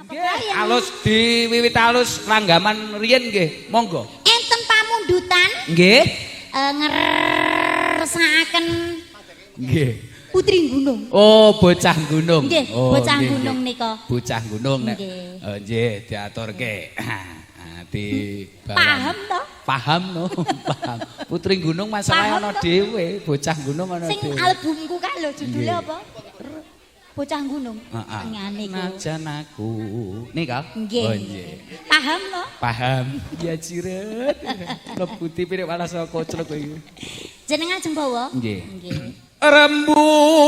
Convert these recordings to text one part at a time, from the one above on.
Nggih, alus diwiwit alus langgaman riyen nggih. Monggo. Enten pamundutan Nggih. Ngersakaken Nggih. Putri Gunung. Oh, bocah gunung. Nggih, Oh, bocah nggih, gunung nggih. nika. Bocah gunung nek. Nggih. Oh, nggih, diaturke. Di Paham to? Paham no, paham. Putri Gunung masalah Paham ana to? dhewe, bocah gunung ana Sing dhewe. albumku kae lho judule Nggih. apa? Bocah Gunung. Heeh. Ngene iku. Najan aku. Nika? Nggih. Oh, nggih. Paham to? Paham. Ya jiret. Mlebu TV nek malah saka koclok kowe iki. Jenengan ajeng bawa? Nggih. Nggih. Rembulane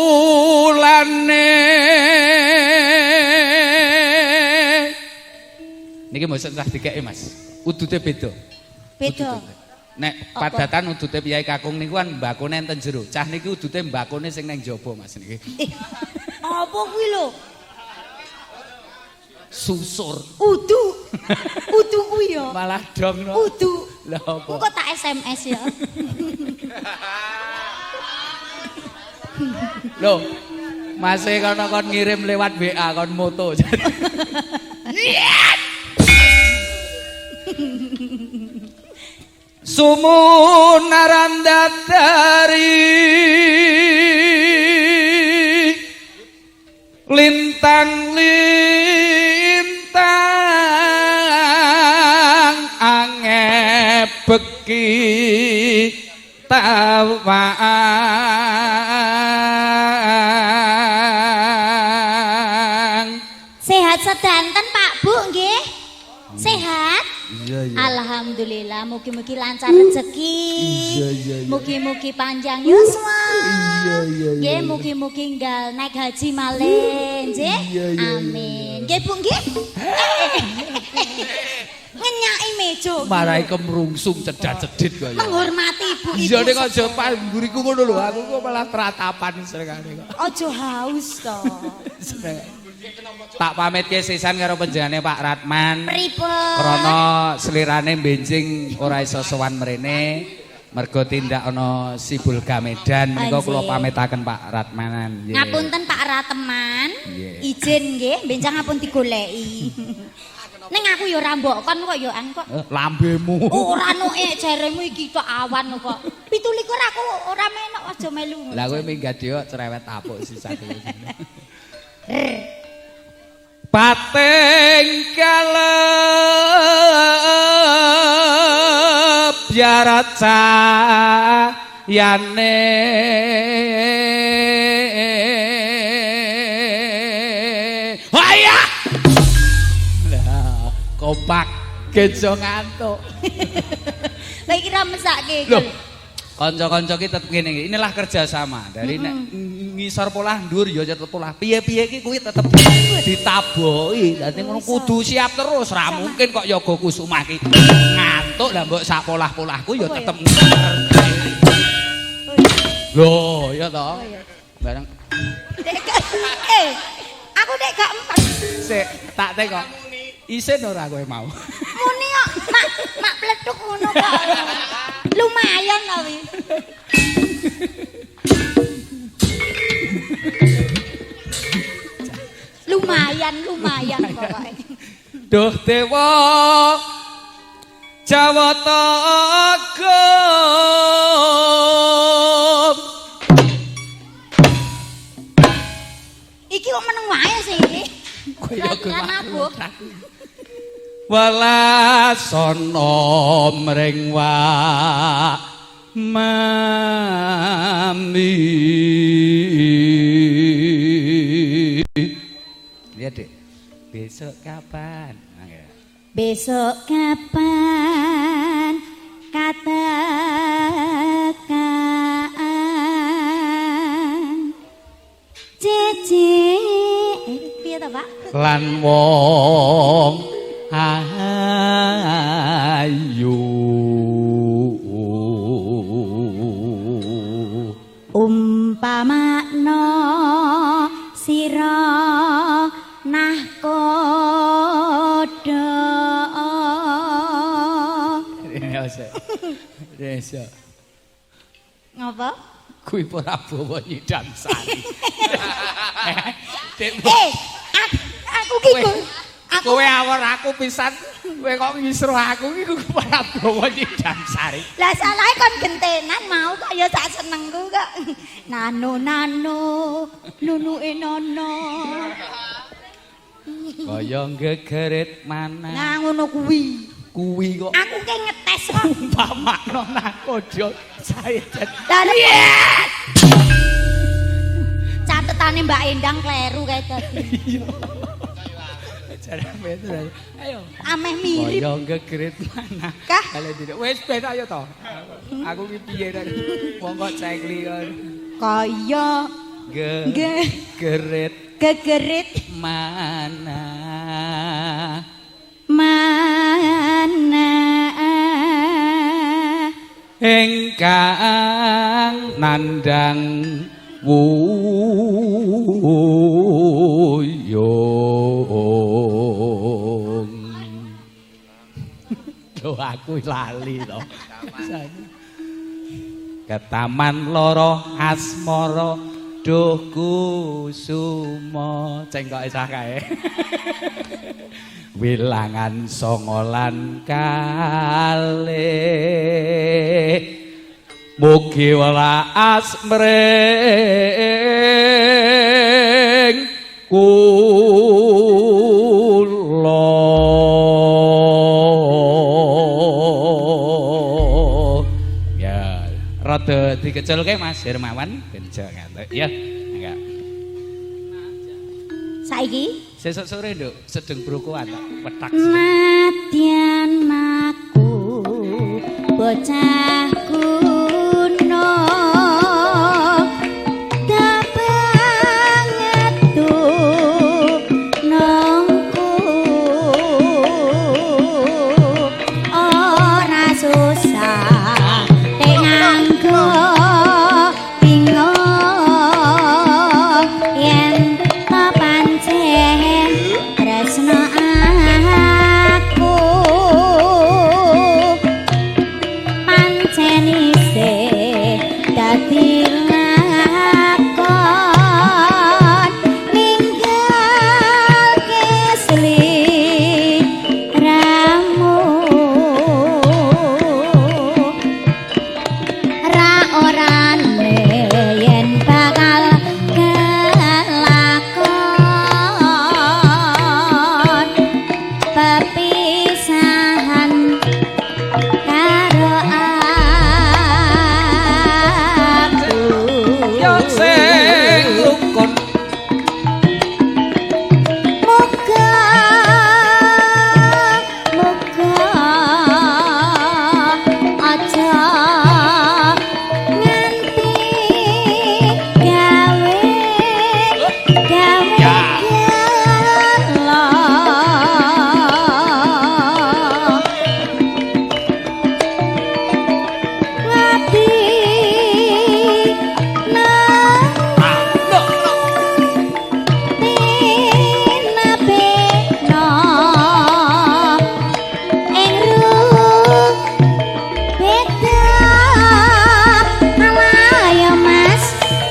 niki mboten sah dikeki Mas. Udute beda. Beda. Nek Apa? padatan udute piyai kakung niku kan mbakone enten jero. Cah niki udute mbakone sing neng jaba Mas niki. Apa kuwi lho? Susur. Udu. Udu kuwi ya. Malah dong no. Udu. Lah apa? Engko tak SMS ya. Loh, Mas e kono kon ngirim lewat WA kon moto. Sumunarandadari lintang lintang angebeki tawang. Sehat sedanten Pak Bu nggih? Sehat? Iya, iya. Alhamdulillah, mugi-mugi lancar rezeki. Iya, iya, iya. Mugi-mugi panjang yuswa. Iya, iya, iya. Nggih, mugi-mugi enggal naik haji malih, nggih. Iya, iya, iya. Amin. Nggih, Bu nggih. Ngenyaki meja. Marai kemrungsung cedat-cedit kaya. Menghormati ibu-ibu. Iya nek aja pangguriku ngono lho, aku kok malah tratapan senengane kok. Aja haus to. Tak pamitke sisan karo panjenengane Pak Ratman. Pripun? Krana slirane benjing ora iso sowan mrene mergo tindak ana Sibul Gamedan menika kula pamitaken Pak Ratmanan. Nggih. Ngapunten Pak Rateman. Nggih. Izin nggih, benjang ampun digoleki. Ning aku ya ora mbok kon kok ya an kok. Lambemu. Ora nuke jaremu iki tok awan kok. 27 aku ora menok aja melu. Lah kowe minggat dhewe kok cerewet apuk sisan iki. Pating kalep biarat cayane waya. Lah kompak gejo ngantuk. Lah iki ra mesake Loh, kanca-kanca ki tetep ngene iki. Inilah kerjasama. Dari nek ngisor polah ndur ya tetep polah. Piye-piye iki kuwi tetep ditaboki. Dadi ngono kudu siap terus. Ra mungkin kok Yoga Kusuma ki ngantuk lah mbok sak polah-polahku ya Apa ya? tetep. Loh, ya toh. Bareng Aku nek gak empat. sik tak tekok. Isin ora kowe mau. Muni kok mak mak pletuk ngono kok. Lumayan to wi. Lumayan, lumayan pokoke. Duh dewa Jawata Agung. Iki kok meneng wae sih iki. Kowe ya Lan mabuk. Welasana mring wa mami. Lihat Dek. Besok kapan? Besok kapan katakan Cici piye to Pak? Lan wong ayu Umpamakno sira nahkoda. Resa. Ngapa? Kuwi Prabowo nyidam sari. Aku ki Aku Kowe awor aku pisan, kowe kok ngisruh aku iki Prabowo Nyidam Sari. Lah salahe kon gentenan mau kok ya sak senengku kok. Nano nano nunuke nono. Kaya gegerit manah. Nah ngono kuwi. Kuwi kok. Aku ki ngetes kok. Umpamakno nakodha saedet. Lah yes. Catetane Mbak Endang kleru kae dadi. Iya. Ayo. Ameh mirip. Kaya gegerit manah. Kah? Kale tidak. Wis ben ayo to. Aku ki piye to? Wong kok cekli kon. Kaya gegerit gegerit manah. Manah ingkang nandhang wuyung. Lho aku lali to. Ketaman loro asmara duh kusuma. Cengkoke cah kae. Wilangan 9 kalih. Mugi welas mring kula. Ya, rada dikeculke Mas Hermawan ben ngantuk. Ya, enggak. Saiki sesuk sore nduk sedeng brokoan tak petak. Madyan aku bocah kuno dabangetu nongku ora susah tek nganggo bingung yen ta pancen tresno aku pancen isih dadi lakon ninggalke sliramu ra orane yen bakal kelakon pepisahan karo aku. Yo sing rukun Muga muga aja nganti gawe gawe Ya. gelo. Ngati nang tinabena ing beda. Alah ya Mas,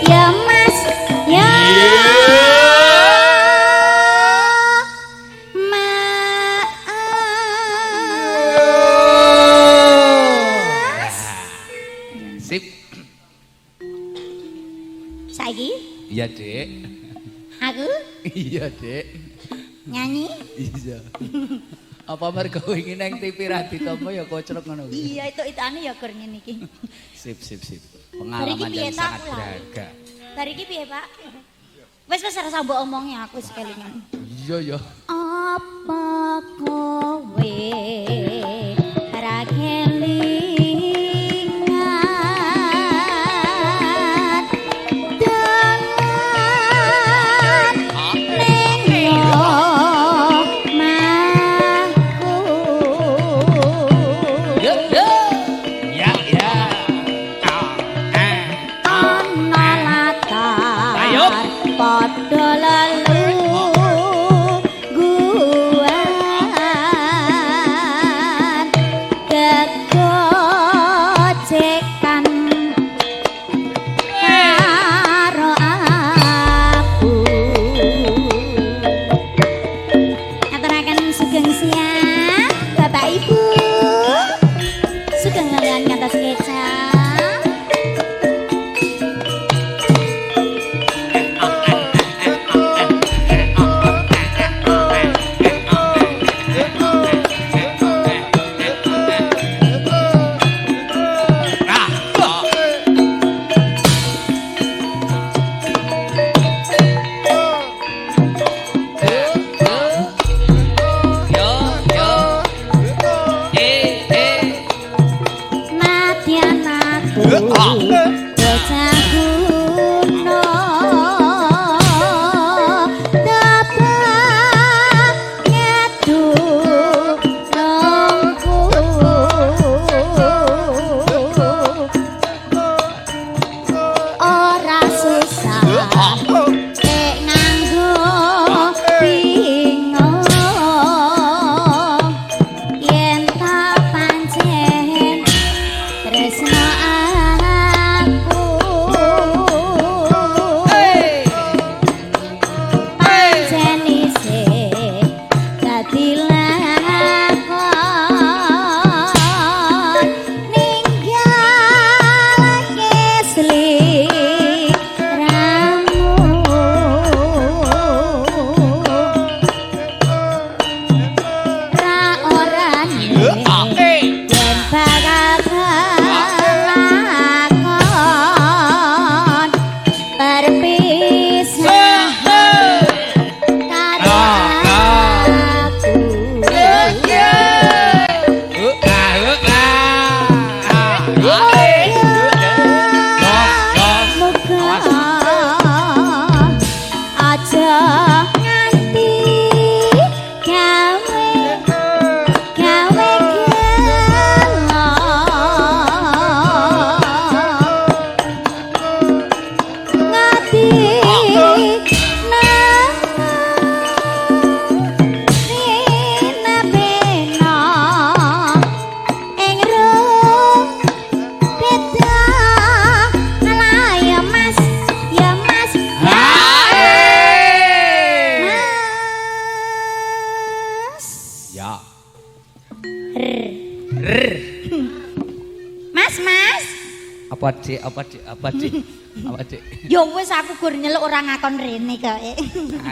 ya Mas, ya Mas. Sip. Saiki Iya, Dik. aku Iya, Dik. nyanyi. Iya. Apa mergo wingi nang TV ra ditampa ya kocrok ngono kuwi. Iya, itu-itane ya gur ngene iki. Sip, sip, sip. Bar iki Pengalaman piye yang ta sangat aku lali. berharga. Bar iki piye, Pak? Wis wis ora usah mbok omongi aku wis kelingan. Iya, ya. Apa kowe ora kelingan dolan ning omahku. Ya, ya. Ya, ya. Ah, ah. Ana latar Ayo. padha lelungguhan. Mas, Mas. Apa, Dik? Apa, Dik? Apa, Dik? Apa, Dik? Ya wis aku gur nyeluk ora ngakon rene kae.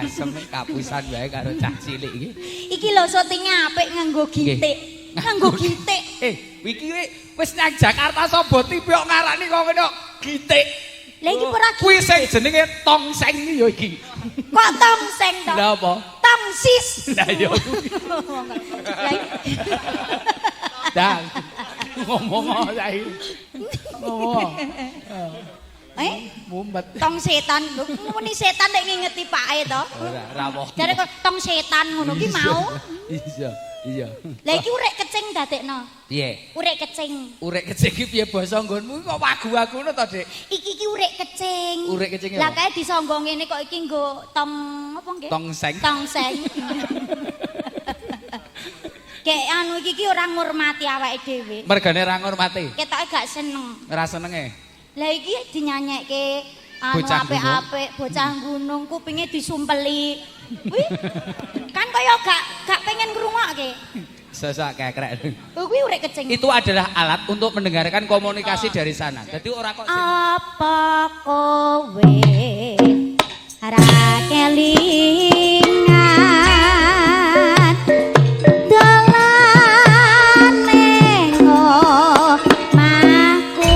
Asem kapusan wae karo cah cilik iki. Iki lho syutinge apik nganggo gitik. Nganggo gitik. Iki wis nang Jakarta Sobo TV kok ngarani kok ngene kok gitik. Lah iki ora Kuwi sing jenenge tongseng iki ya iki. Kok tongseng to? Lah apa? Tongsis. Lah ya kuwi. Lah iki- Dang. Ngomong saiki. Ngomong. Eh, Mumet. tong setan. Lho muni setan nek ngingeti pake to. Ora ora apa. Jare kok tong setan ngono ki mau. Iya, iya. Lah iki urek kecing dadekno. Piye? Urek kecing. Urek kecing iki piye basa nggonmu kok wagu-wagu ngono to, Dik? Iki ki urek kecing. Urek kecing Lah apa? kae disangga ngene kok iki nggo tong apa nggih? Tongseng. Tongseng. Kayak anu iki ki ora ngurmati awake dhewe. Mergane ra ngurmati. Ketoke gak seneng. Ora senenge. Lah iki dinyanyekke anu Bocah apik-apik, bocah gunung kupinge disumpeli. Wih. Kan kaya gak pengen ngrungokke. Sesak kekrek. Oh, kuwi urek kecing. Itu adalah alat untuk mendengarkan komunikasi dari sana. Jadi ora kok sing Apa kowe ora kelingan dolan ning omahku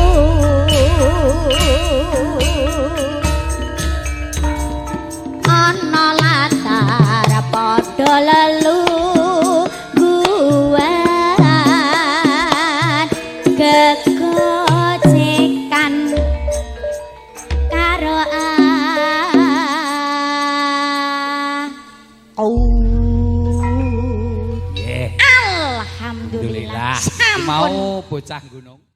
ana latar padha lelungguhan gegojekan karo aku. Nggih. Alhamdulillah. Alhamdulillah. Sampun. Mau bocah gunung.